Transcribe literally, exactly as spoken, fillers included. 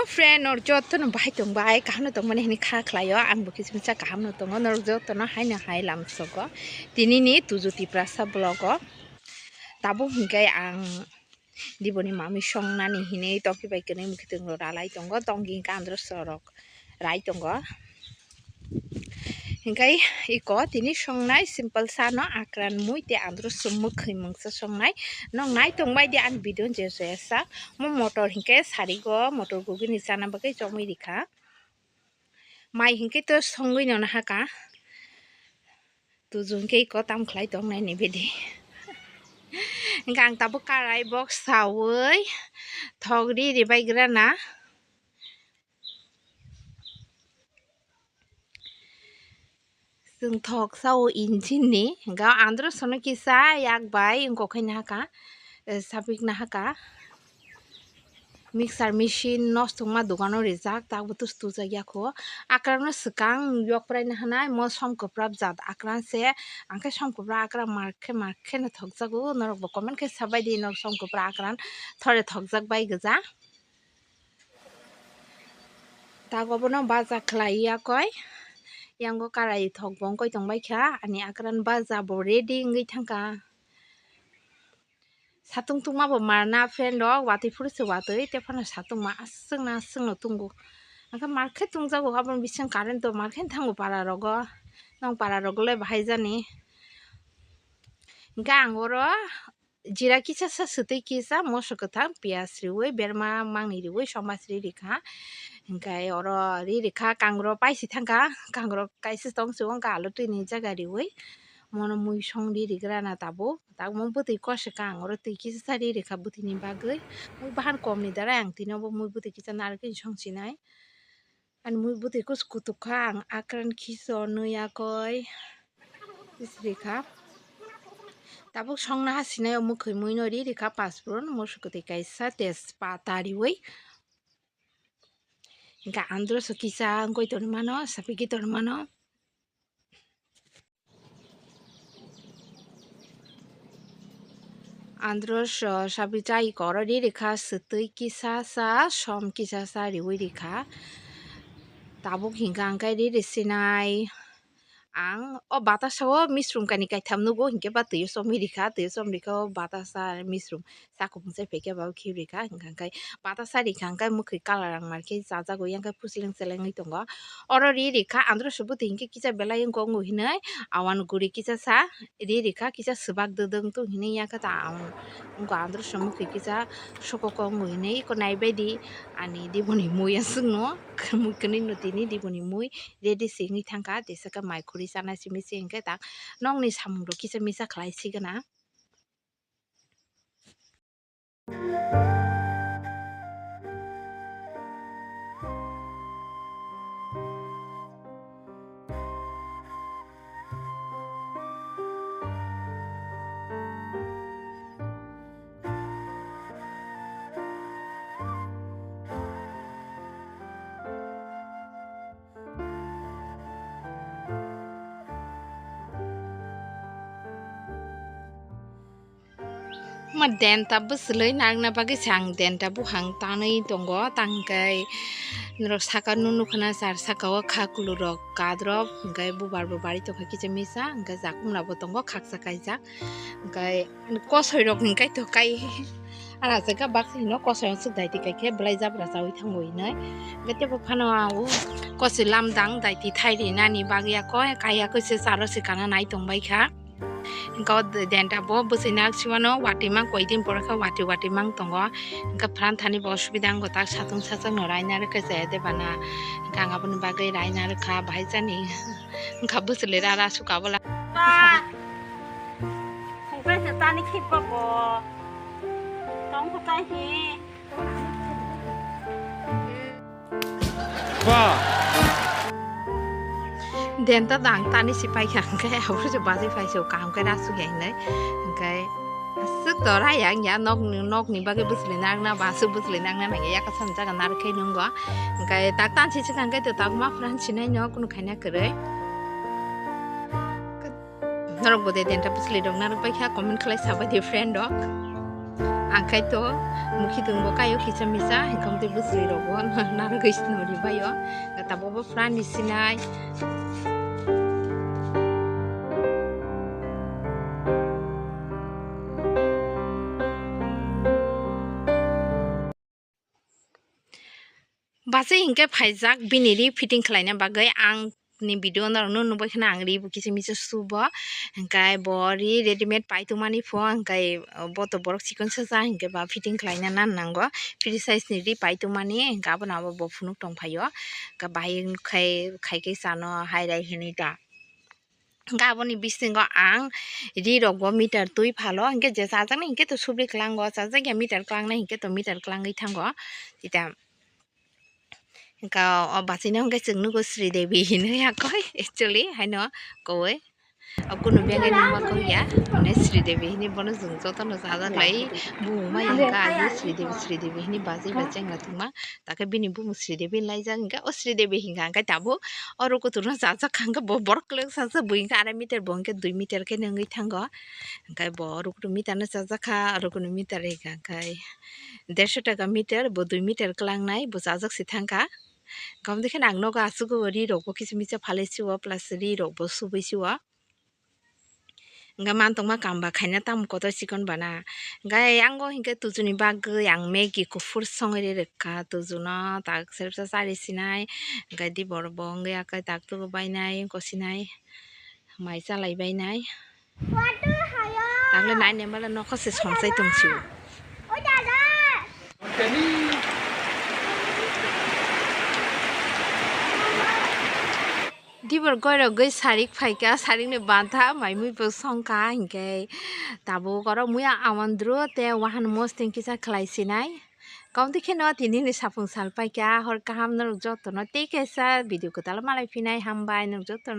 Friend, nor joto no bahai tong bai, kaham no tong mani hini kha khlai o, ang bo kisa misa kaham no tongo, nor joto no hai no hai lam sogo. Tini ni Tuju Tiprasa vlog o tabuk hinkhe ang Diboni mami songnani hinwi toki bai kwnwi mwkhwtwng rok ralai tongo, tongki hinkhe andro sorok rai tongo. Hinkhe iko tini songnai simple sa no akran mui tei andro sum mwkhwi mungsa songnai. Nong nai tong bai di ani video je je sa. Mo motor hinkhe sarigo, motor gugini chana bagwi chomwi rikha. Mai hinkhe to songwi no nahaka. Tuju hinkhe iko tam khlai tong nai ni bidi. Hinkhe ang tabuk karai box saui thok ri ri bai gra na. Chwng thok sao engine ni, hinkhe andro sono kisa yak bai wngkok khai nahaka, eh, sapik nahaka. Mixer machine nostongma dogano rijak, tabuk tus tujak ya kho. Akran no swkang yok prai nahanai, mo som kwprap jat akran se, angkhe som kwprap akran mar khe mar khe no thokjago, norok bo comment khe sabai di, norok som kwprap akran thore thokjak bai gwja. Tak obono baja khlai ya koi. Yango karai thok bo wngkoi tong bai kha. Ani akran baja bo ready wngwi thang kha. Satung tungma bo mar na friend rok, watwi phuru se watwi, tei phano satung ma aswk na aswk no tungo. Hwnkhe mar khe tungjago, aboni bising current to mar khe thango para rogo. Nong para rogo le bahai jani. Hwnkhe ang oro jira kisa sa swtwi kisa moso kwthang piyaj riwi berma mangni riwi somaj ri rikha. Hinkhe oro ri rikha kangrok paisi thangkha, kangrok kaisa tong se wngkha alu twini jaga riwi. Mono mui song ri rigrana tabuk, tabuk mo bwtwi kosika ang oro twi kisa sa ri rikha bwtwini bagwi. Mui bahan komni darai ang tini obo mui bwtwi kisa narwkhe song sinai. Ani mui bwtwi kus kutuk kha, ang akran khiso nui yakoi. Sri kha. Tabuk songna ha sinai o mwkhwi mui no ri rikha paspuron, moso kwtwi kaisa, tejpata riwi. Hinkhe andro so kisa wngwi tongwi mano, sapiki tongwi mano. Andro so sabi chai koro ri rikha swtwi kisa sa som kisa sa riwi rikha. Tabuk hinkha hwnkhe ri ri sinai ang o batasa o misrum kani kaitham nugo hinkhe ba twi o chomwi rikha, twi o chom rikha o batasa misrum. Chakupung chai phaikhe ba khibi rikha, hwnkha khe batasa rikha, hwnkhe mwkhwi colour rang mar khe chajago, yang khe pusleng selengwi tongo. Oro ri rikha, andro se bwtwi hinkhe kisa belai wngkha, wngwi hinwi awan guri kisa sa ri rikha, kisa swbak dwdwng tong hinwi ya khe ta ang wngkha, andro se mwkhwi kisa sokok wngwi hinwi iko naibaidi ani diboni mui aswkno, mui kwnwi no tini diboni mui ready se wngwi thangkha, tesa khe mai khuri chana simi se hinkhe ta nokni samung rok kisa misa khlai sigwna. Ma denta bwswlwi narwkna bagwi se ang denta buphang tanwi tongo, tangkhe norok saka nunu khna sar saka o kha kulurok kadrop, hwnkhe bubar bo bari tongkha kisa misa, hwnkhe jakumra bo tongo khaksa kaijak, hwnkhe kosoi rok hwnkhe to kai. Ara jaga baksa hino kosoi swk daiti kaikhe belai jabra chawi thango hinwi. Hwnkhe tebo phano ang o kosoi lamdang daiti thai rinani bagwi ako kaiya khe se charo se kana nai tongbaikha. Hwnkhe o denta bo bwswi nak simano watwi mang koi din pore khe watwi watwi mang tongo. Hwnkhe pran thani bo osubida wngkha tak satung sachakno raina rwkhe chaya de bana. Hwnkhe ang aboni bagwi raina rwkha bahai jani. Wngkha bwswlwi rara suka bola. Ba. Hwnkhe se tani khipa bo. Tong kho tai hi. Ba. Denta dang tani si paikha hwnkhe aboro se bajai paisio kaham khe rasu ya hinwi hwnkhe aswk to raya wngya nokni nokni bagwi bwswlwi narwkna ba aswk bwswlwi narwkna nangya yakasani jaga narwk khe nungo hwnkhe tak tansi swkang khe to tak ma phran sinai no kunu khaina kwrwi. Norok bo de denta bwswlwi rok narwk bai kha comment khlai sabai di friend rok. Ang khai to mukhi tungbo kayo kisa misa, hingkam tei bwsri rogo narwgwi swnamri bayo. Tabo bo pran ni sinai. Bachai hinkhe phaijak bini ri fitting khlaina bagwi. Ang ni video norokno nugwi kheno ang ri bo kisa misa subo, hinkhe bo ri readymade pai tongmani pho, hinkhe bo to borok chikon sasa hinkhe ba fitting khlaina nan nango, free size ni ri pai tongmani, hinkhe abono abo bo phunuk tongphaio, hinkhe bahai khai khai khe chano hai rai hinwi da. Hinkhe aboni bisingo ang ri rokbo meter twi phalo, hinkhe je chajaknai hinkhe to subri kwlango, chajakya meter kwlangnai hinkhe to meter kwlangwi thango. Ita hinkhe o bachai no hinkhe chwng nugo Sri Devi hinwi yakoi, actually haino kowoi. O kunu bengani ma kok ya, mane Sri Devi hini bono chwng jotono chajak lai, bumung ma hinkhe aji Sri Devi, Sri Devi hini bachai bachai wngla tongma. Takhe bini bumung Sri Devi laijak hinkhe, o Sri Devi hinkha hinkhe tabuk o rukuturno chajak kha hinkhe bo borok kwlwng sajak bo hinkhe arai meter bo hinkhe dui meter khe nungwi thango. Hinkhe bo rukutu meter no chajak kha, rukunu meter hinkha hinkhe derso taka meter, bo dui meter kwlangnai bo chajak se thangkha. Hinkhe omo dikhe ang nogo aswk ri rokbo kisa misa phalwi sio plus ri rokbo subui sio. Hinkhe mantongma kamba khaina tamo kotor chikon bana. Hinkhe yango hinkhe tujuni bagwi ang Maggie kuphur songwi ri rwkha. Tujuno tak sersa chari sinai. Hinkhe dibor bo wngwi akai tak tugo bainai, wngkha sinai. Mai chalai bainai. Takle nai nemala nokho se somsai tongsiu. Dibor goirogwi sarik phaikha, sarikni bantha mai mui bo songkha, hinkhe tabuk oro muya amandru tei wahan mosting kisa khlai sinai. Kaumtwi kheno tinini sapung sal paikha, hor kaham norok jotono tei kaisa video kwtal malai phinai, hambai norok jotono.